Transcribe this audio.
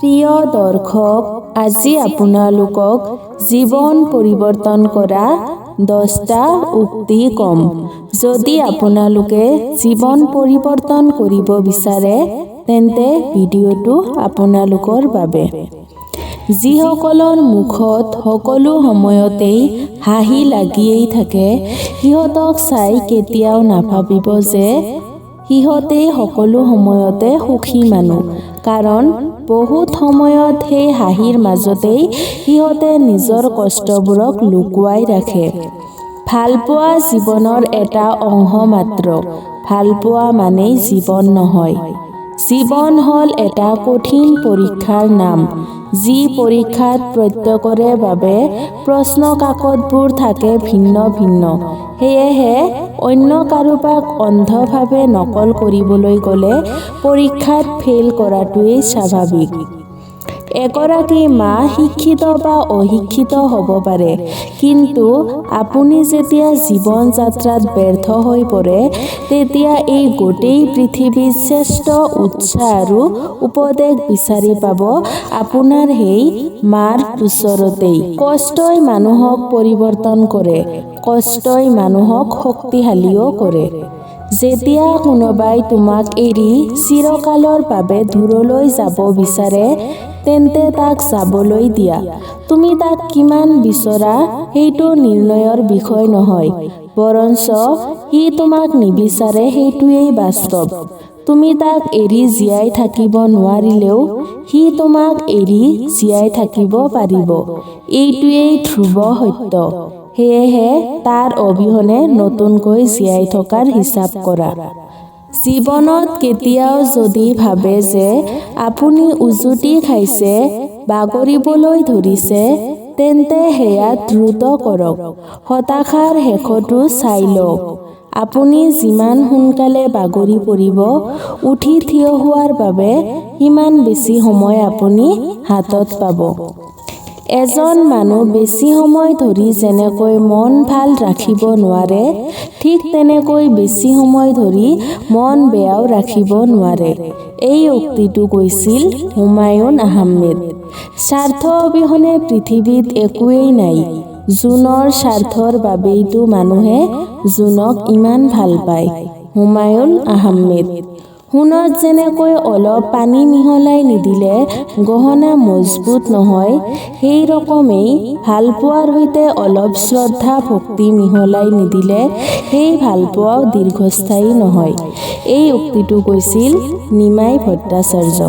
প্ৰিয় দৰ্শক, আজি আপোনালোকক জীৱন পৰিৱৰ্তন কৰা 10টা উক্তি ক'ম। যদি আপোনালোকে জীৱন পৰিৱৰ্তন কৰিব বিচাৰে, তেন্তে ভিডিঅ'টো আপোনালোকৰ বাবে। যিসকলৰ মুখত সকলো সময়তেই হাঁহি লাগিয়েই থাকে, সিহঁতক চাই কেতিয়াও নাভাবিব যে সিহঁতেই সকলো সময়তে সুখী মানুহ। কাৰণ বহুত সময়ত সেই হাঁহিৰ মাজতেই সিহঁতে নিজৰ কষ্টবোৰক লুকুৱাই ৰাখে। ভালপোৱা জীৱনৰ এটা অংশ মাত্ৰ, ভালপোৱা মানেই জীৱন নহয়। জীৱন হ'ল এটা কঠিন পৰীক্ষাৰ নাম, যি পৰীক্ষাত প্ৰত্যেকৰে বাবে প্ৰশ্নকাকতবোৰ থাকে ভিন্ন ভিন্ন। সেয়েহে অন্য কাৰোবাক অন্ধভাৱে নকল কৰিবলৈ গ'লে পৰীক্ষাত ফেইল কৰাটোৱেই স্বাভাৱিক। এগৰাকী মা শিক্ষিত বা অশিক্ষিত হ'ব পাৰে, কিন্তু আপুনি যেতিয়া জীৱন যাত্ৰাত ব্যৰ্থ হৈ পৰে, তেতিয়া এই গোটেই পৃথিৱীত শ্ৰেষ্ঠ উৎসাহ আৰু উপদেশ বিচাৰি পাব আপোনাৰ সেই মাৰ ওচৰতেই। কষ্টই মানুহক পৰিৱৰ্তন কৰে, কষ্টই মানুহক শক্তিশালীও কৰে। যেতিয়া কোনোবাই তোমাক এৰি চিৰকালৰ বাবে দূৰলৈ যাব বিচাৰে, তেন্তে তাক যাবলৈ দিয়া। তুমি তাক কিমান বিচৰা সেইটো নিৰ্ণয়ৰ বিষয় নহয়, বৰঞ্চ সি তোমাক নিবিচাৰে সেইটোৱেই বাস্তৱ। তুমি তাক এৰি জীয়াই থাকিব নোৱাৰিলেও সি তোমাক এৰি জীয়াই থাকিব পাৰিব, এইটোৱেই ধ্ৰুৱ সত্য। সেয়েহে তাৰ অবিহনে নতুনকৈ জীয়াই থকাৰ হিচাপ কৰা। জীৱনত কেতিয়াও যদি ভাবে যে আপুনি উজুটি খাইছে, বাগৰিবলৈ ধৰিছে, তেন্তে সেয়া দ্ৰুত কৰক। হতাশাৰ শেষটো চাই লওক। আপুনি যিমান সোনকালে বাগৰি পৰিব, উঠি থিয় হোৱাৰ বাবে সিমান বেছি সময় আপুনি হাতত পাব। এজন মানুহ বেছি সময় ধৰি যেনেকৈ মন ভাল ৰাখিব নোৱাৰে, ঠিক তেনেকৈ বেছি সময় ধৰি মন বেয়াও ৰাখিব নোৱাৰে। এই উক্তিটো কৈছিল হুমায়ুন আহমেদ। স্বাৰ্থ অবিহনে পৃথিৱীত একোৱেই নাই। জোনৰ স্বাৰ্থৰ বাবেইতো মানুহে জোনক ইমান ভাল পায়। হুমায়ুন আহমেদ। সোণত যেনেকৈ অলপ পানী মিহলাই নিদিলে গহনা মজবুত নহয়, সেই ৰকমেই ভালপোৱাৰ সৈতে অলপ শ্ৰদ্ধা ভক্তি মিহলাই নিদিলে সেই ভালপোৱাও দীৰ্ঘস্থায়ী নহয়। এই উক্তিটো কৈছিল নিমাই ভট্টাচাৰ্য।